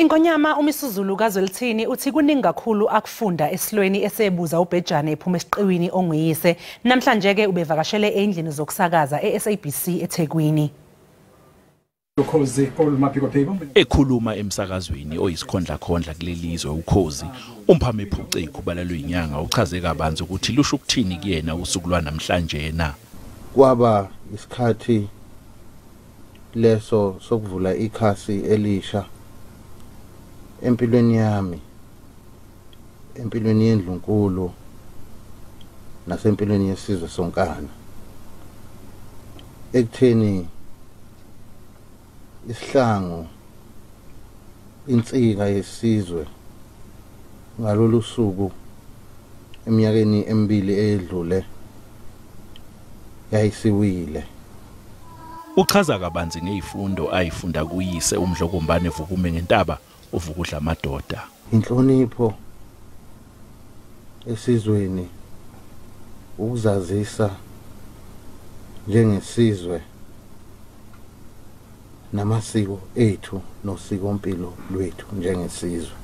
Ingonyama uMisuzulu kaZwelithini uthi kuningi kakhulu akufunda esilweni esebuza uBhejane ephuma esiqiwini onguyise. Namhlanje ke ubevakashele endlini zokusakaza eSABC eThekwini. Ekhuluma emsakazweni oyisikhondlakhondla kulelizwe uKhozi, umphame ephuce ikhuba lwenyanga uchaze kabanzi ukuthi lusho ukuthini kuyena usuku lwanamhlanje na. Kwaba isikhathi leso sokuvula ikhasi elisha empilweni yami, empilweni yendlunkulu nasempilweni yesizwe sonkana, ekutheni isihlangu insika yesizwe ngalolu suku eminyakeni emibili eyedlule yayisiwile. Uchaza kabanzi ngezifundo ayifunda kuyise uMdlokombane Vukume ngentaba uvukudla amadoda. Inhlonipho esizweni, ukuzazisa njengesizwe namasiko ethu nosikompilo lwethu njengesizwe.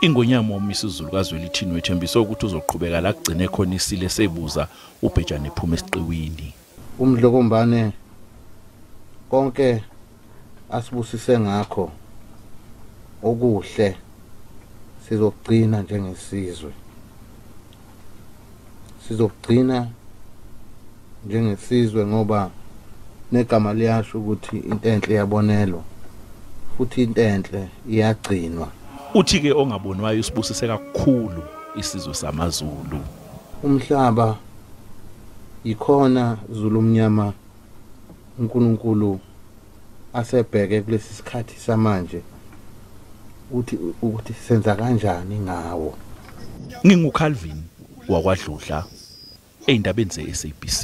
Ingonyama uMisuzulu kaZwelithini wethembisa ukuthi uzoqhubeka la kugcine khona isile sebuza uBhejane ephuma esiqiwini. UMdlokombane konke asibusise ngakho okuhle sizogcina njengesizwe, sizogcina njengesizwe ngoba negama liyasho ukuthi into enhle iyabonelwa futhi into enhle iyagcinwa. Uthi ke ongabonwayo usibusise kakhulu isizwe samaZulu. Umhlaba yikhona Zulu omnyama uNkulunkulu asebheke kulesi sikhathi samanje uthi ukuthi senza kanjani ngawo. NginguCalvin wakwaDludla ey'ndabeni ze-SABC.